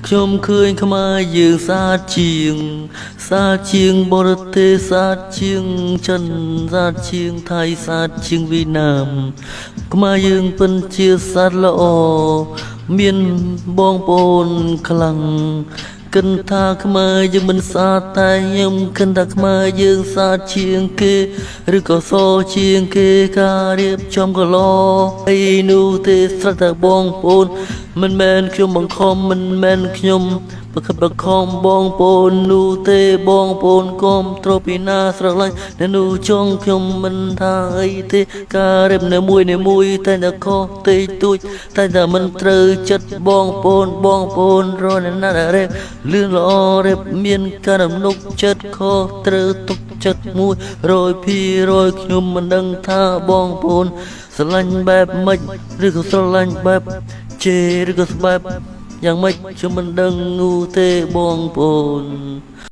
ខ្ញុំឃើញខ្មែរយើងស្អាតជាងស្អាតជាងបរទេសស្អាតជាងចិនស្អាតជាងថៃស្អាតជាងវៀតណាមខ្មែរយើងពិតជាស្អាតល្អមានបងប្អូនខ្លាំងគិនថាខ្មែរយើងមិនស្អាតតែខ្ញុំគិនថាខ្មែរយើងស្អាតជាងគេឬក៏សជាងគេការរៀបចំក៏ល្អអីនោះទេស្រាប់តែបងប្អូនមិនមែនខ្ញុំបង្ខំមិនមែនខ្ញុំបខិតបខំបងប្អូននោះទេបងប្អូនគុំទ្រពីណាស្រឡាញ់នៅនោះចង់ខ្ញុំមិនថាអីទេការរៀបនៅមួយនៅមួយតែតែខុសតិចតួចតែតែមិនត្រូវចិត្តបងប្អូនបងប្អូនរស់នៅណារ៉េលឿនល្អរៀបមានការរំនុកចិត្តខុសត្រូវទុកចិត្ត100%ខ្ញុំមិនដឹងថាបងប្អូនស្រឡាញ់បែបម៉េចឬក៏ស្រឡាញ់បែបជេរឬក៏ស្បែបយ៉ាងម៉េចខ្ញុំមិនដឹងនោះទេបងប្អូន។